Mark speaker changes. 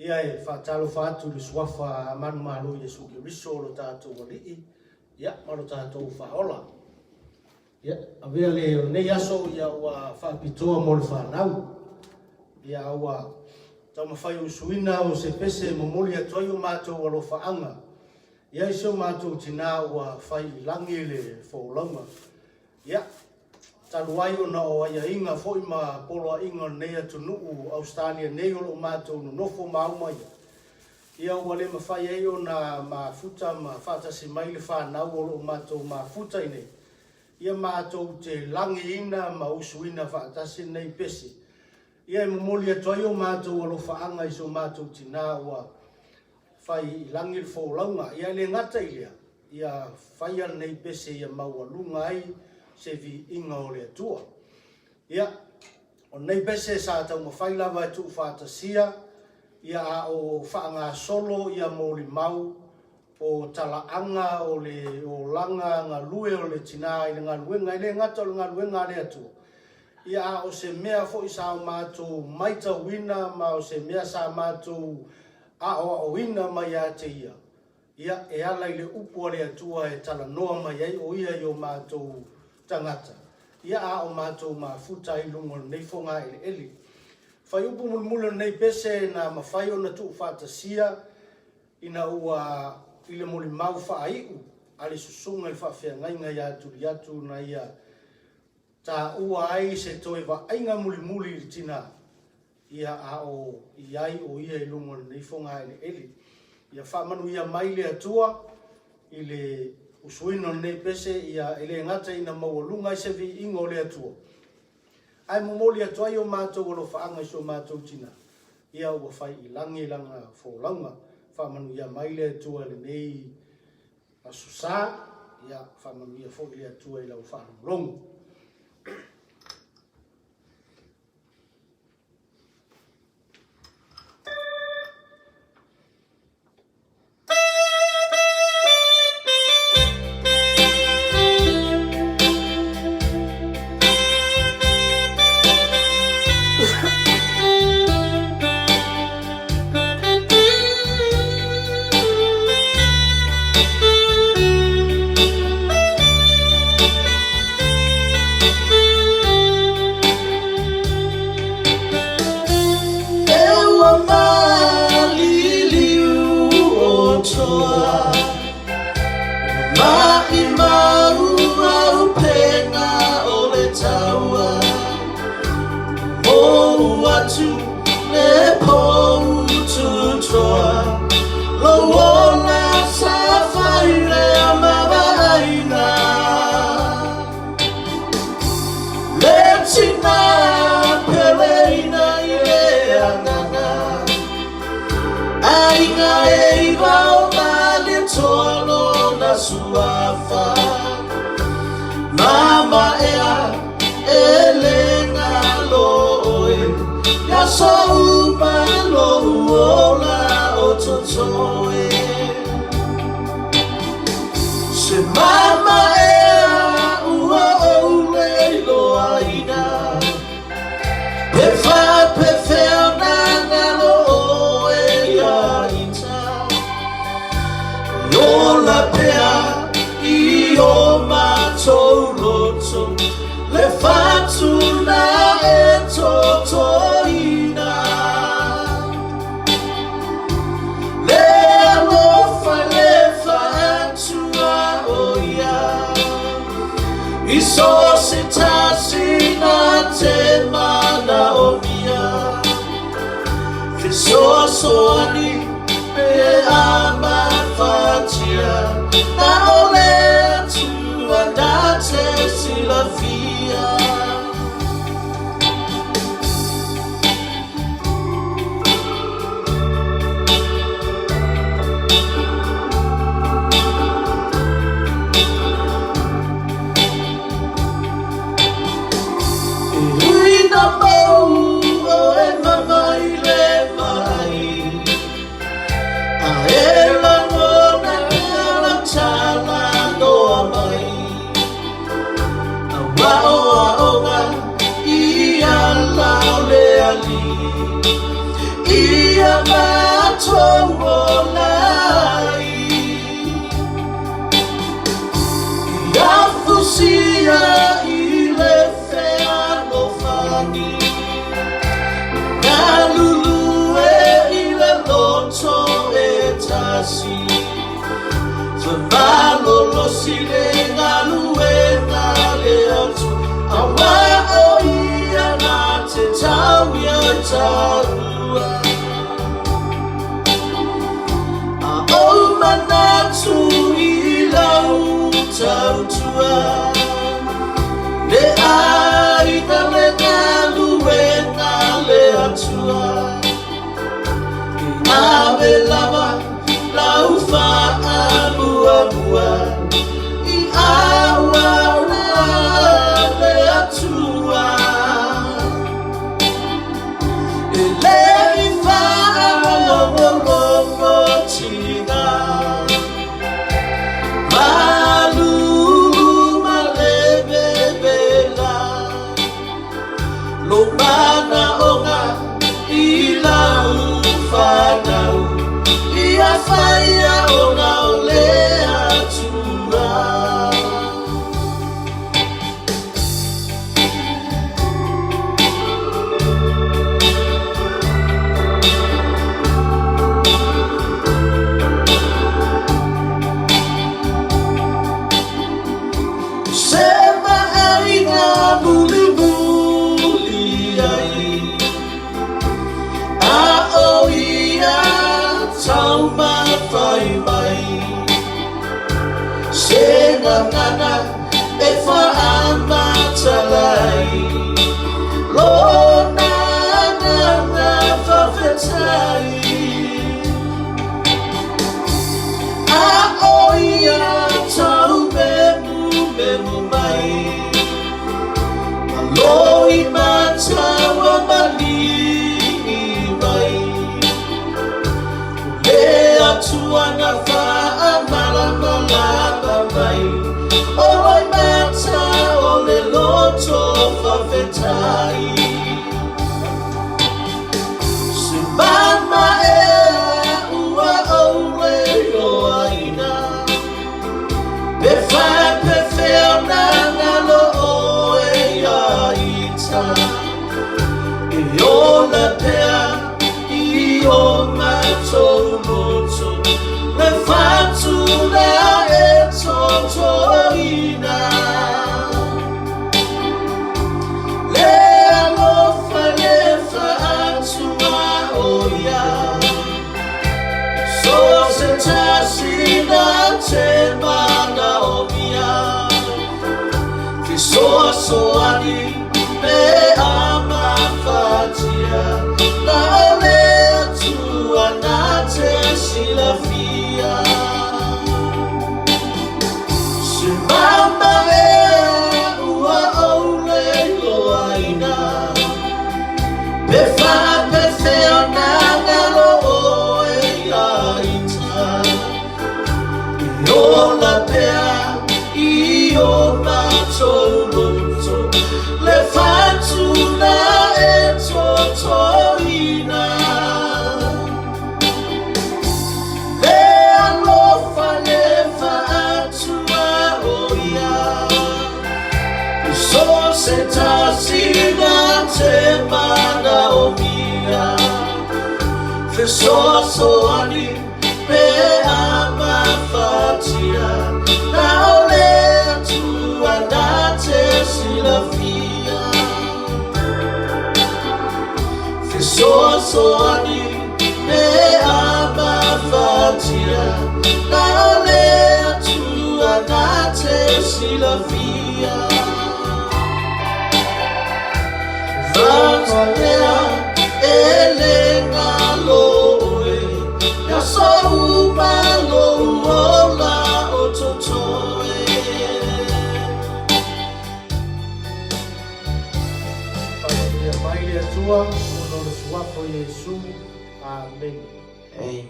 Speaker 1: Ia e faatalofa atu i le suafa a manumalo Iesu Keriso o lo tatou Alii, ia, ma lo tatou Faaola. Ia, avea le o lenei aso ia ua faapitoa mo le fanau. Ia, ua taumafai usuina o se pese e momoli atu ai o matou alofaaga. Ia, i si o matou tinā ua fai i lagi le folauga. Ia, talu ai ona o aiaiga foi ma poloaiga o lenei atunuu Ausetalia nei o lo o matou nonofo ma auma ia, ia ua le mafai ai ona mafuta ma faatasi mai le fanau o lo o matou mafuta i nei, ia matou te lagiina ma usuina faatasi lenei pese. Ia e momoli atu ai o matou alofaaga i so matou tinā ua fai i lagi le folauga. Ia e le gata i lea, ia faia lenei pese ia maualuga ai se viiga o le Atua. Ia, o lenei pese sa taumafai lava e tuufaatasia, ia a o faagasolo ia molimau o talaaga o le olaga galue o le tinā i le galuega, e le gata o le galuega a le Atua, ia a o se mea foi sa o matou maitauina ma o se mea sa matou aoaoina mai ia te ia, ia, e ala i le upu a le Atua e talanoa mai ai o ia i o matou tagata, ia a o matou mafuta ai i luga o lenei fogaeleele. Fuaiupu mulimuli o lenei pese na mafai ona tuufaatasia ina ua i le molimau faaiu a le susuga i le faafeagaiga ia Tuliatu na ia taua ai se toe vaaiga mulimuli i le tina, ia a o i ai o ia i luga o lenei fogaeleele. Ia faamanuia mai le Atua i le usuina o lenei pese, ia e le gata ina maualuga ai se viiga o le Atua, ae momoli atu ai o matou alofaaga i so matou tina, ia ua fai i lagi lana folauga. Faamanuia mai le Atua i lenei Aso Sa, ia faamanuia foi le Atua i lau faalogologo.
Speaker 2: matou ola ai. Ia fusia i le fealofani, Galulue i le loto e tasi, Femalolosi le galuega a le Atua, Aua o Ia na te tau ia taua. A ou manatu i lau tautua, Le aiga, le galuega a le Atua, E ave lava lau faamuamua i auauna a le Atua. E le i faalogologotiga, malulu ma le vevela, lou manaoga i lau fanau, ia faia ona o le Atua. Se vaaiga mulimuli ai, a o ia taumafai mai, Se gagana e faamatala ai lona agaga faafetai. A o ia taumemumemu mai, Ma loimata ua maligi mai, O le Atua na faamalamalama mai, O loimata o le loto faafetai. Se mama ea ua ou le iloaina, Pe faapefea ona galo oe ia ita, E ola pea i o matou loto, Le fatu lea e totoina. Le alofa le faatua o ia, So se tasi na te manaomia, Fesoasoani pe a mafatia, Na o le Atua na te silafia. Se mama ea ua ou le iloaina, Pe faapefea ona galo oe ia ita, E ola pea i o matou loto, Le fatu lea e totoina. Le alofa le faatua o ia, So se tasi na te manaomia, Fesoasoani pe a mafatia, Na o le Atua na te silafia. Fesoasoani pe a mafatia, Na o le Atua na te silafia. Faapea e le galo oe, Ia aso uma lou ola o totoe.
Speaker 1: Faamanuia mai le Atua ona o le suafa o Iesu. Amene.
Speaker 2: Amen.